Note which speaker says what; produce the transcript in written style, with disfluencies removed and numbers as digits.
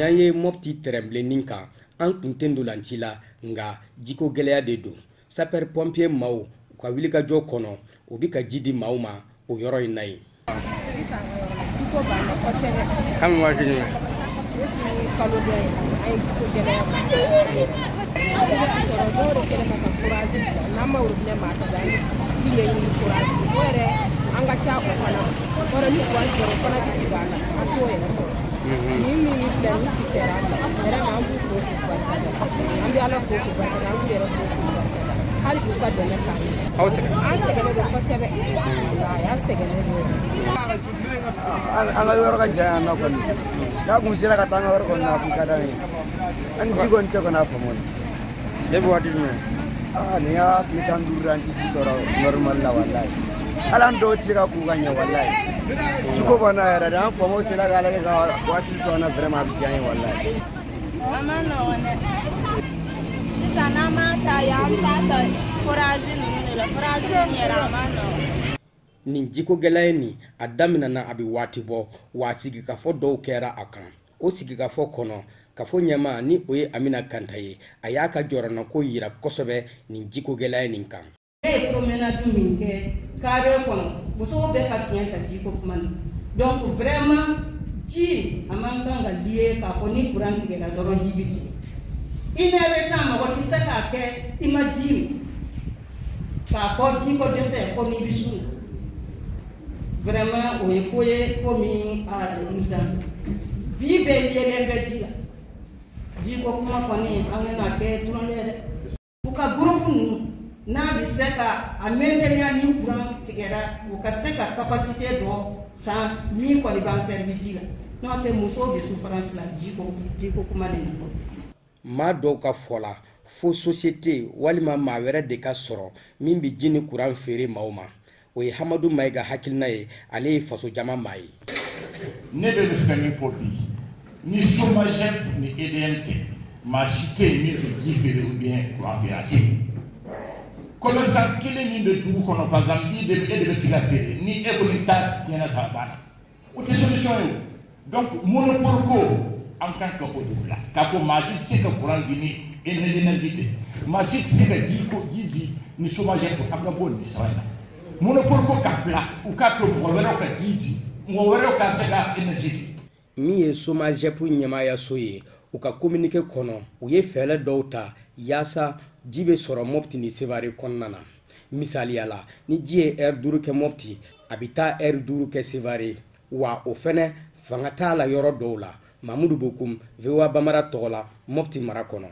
Speaker 1: Y'an ye Mopti tɛrɛnbilennin kan. An kun tɛ ntolanci la, nka jiko gɛlɛya de don. Sapeur pompier maaw, u ka wulikajɔ kɔnɔ, u bɛ ka ji di maaw ma o yɔrɔ in na yen.
Speaker 2: Jiko b'an na kosɛbɛ.
Speaker 1: Kami waati jumɛn?
Speaker 2: Depuis kalo dɔ in, an ye jiko gɛlɛya sɔrɔ. Dɔw de kɛlen bɛ ka forage bila. N'an ma robinet maa ta, an bɛ ji ɲɛɲini forage o yɛrɛ. An ka ca o fana kɔrɔ. Ni courant tigɛra, o fana bɛ tigɛ an na, an t'o yɛrɛ sɔrɔ. Nin min filɛ nin fisayara an ma vraiment. An b'u fo k'u barikada. An bɛ Ala fo k'u barikada, an b'u yɛrɛ fo k'u barikada. Hali k'u ka dɛmɛ k'an ye.
Speaker 1: Aw sɛgɛn?
Speaker 2: An sɛgɛnnen don kosɛbɛ, walahi, an sɛgɛnnen don.
Speaker 3: An ka yɔrɔ ka jan yan nɔ kɔni. N'a kun sera ka taa an ka yɔrɔ kɔni na, a kun ka d'an ye. An ni ji kɔni cɛ kɔni, a faamu.
Speaker 1: Depuis waati jumɛn?
Speaker 3: Aa, nin y'a tile 15 an ti ji sɔrɔ normal la, walahi. Hali an dɔw tɛ se ka k'u ka ɲɛ, walahi. Jiko b'an na yɛrɛ de. An faamaw sera k'a lajɛ ka waati to an na, vraiment, a bɛ diya an ye, walahi.
Speaker 4: A ma nɔgɔn dɛ. Sisan n'an m'a ta yan, an bɛ taa ta forage ninnu de la. Forage ninnu yɛrɛ, a ma nɔgɔn.
Speaker 1: Nin jiko gɛlɛya nin, a daminɛna a bɛ waati bɔ wa. Sigikafɔ dɔw kɛra a kan. O sigikafɔ kɔnɔ, kafo ɲɛma, ni o ye Amina Kanta ye, a y'a ka jɔrɔnako yira kosɛbɛ nin jiko gɛlɛya nin kan.
Speaker 5: Ne ye promenade min kɛ carré kɔnɔ, musow bɛɛ ka siɲɛ ta jiko kuma na. Donc vraiment, ji a man kan ka lié k'a fɔ ni courant tigɛra dɔrɔn, ji bɛ tigɛ. Une heure de temps, mɔgɔ tɛ se k'a kɛ i ma ji min, k'a fɔ jiko dɛsɛ fo n'i bɛ sun. Vraiment, o ye ko ye, ko min a c'est urgent. Bi bɛɛ liélen bɛ ji la. Jiko kuma kɔni, an bɛna kɛ tulonkɛ ye dɛ. U ka groupe ninnu, n'a bɛ se ka a maintenir ni courant tigɛra, u ka se ka capacité dɔ san min kɔni b'an servi ji la. N'o tɛ, musow bɛ souffrance la jiko kuma de na.
Speaker 1: Maa dɔw ka fɔ la, fo société walima maa wɛrɛ de ka sɔrɔ min bɛ ji ni kuran feere maaw ma. O ye Hamadu Mayiga hakilina ye, ale ye fasojama maa ye.
Speaker 6: Ne bɛ fɛ ka min fɔ bi, ni SOMAGEP ni EDM tɛ, maa si tɛ yen min bɛ ji feere ou bien courant feere, a tɛ yen. Commerçant kelen min bɛ dugu kɔnɔ, par exemple, i de e de bɛ tiga feere, ni e kɔni ta tiɲɛna sa, a banna, o tɛ solution ye o. Donc monopole ko, an kan ka o de bila, k'a fɔ maa si tɛ se ka courant di ni énergie tɛ, maa si tɛ se ka ji ko ji di ni SOMAGEP. An ka bɔ nin sira in na, monopole ko ka bila, u k'a to mɔgɔ wɛrɛw ka ji di, mɔgɔ wɛrɛw ka se ka énergie di.
Speaker 1: Min ye SOMAGEP ɲɛmaayaso ye, u ka communiqué kɔnɔ, u ye fɛɛrɛ dɔw ta yaasa ji bɛ sɔrɔ Mopti ni Sevare kɔnɔna na. Misaliya la, ni ji ye heure 5 kɛ Mopti, a bɛ taa heure 5 kɛ Sevare wa. O fɛnɛ fanga t'a la yɔrɔ dɔw la. Mamudu Bokum, VOA Bamara tɔgɔ la, Mopti mara kɔnɔ.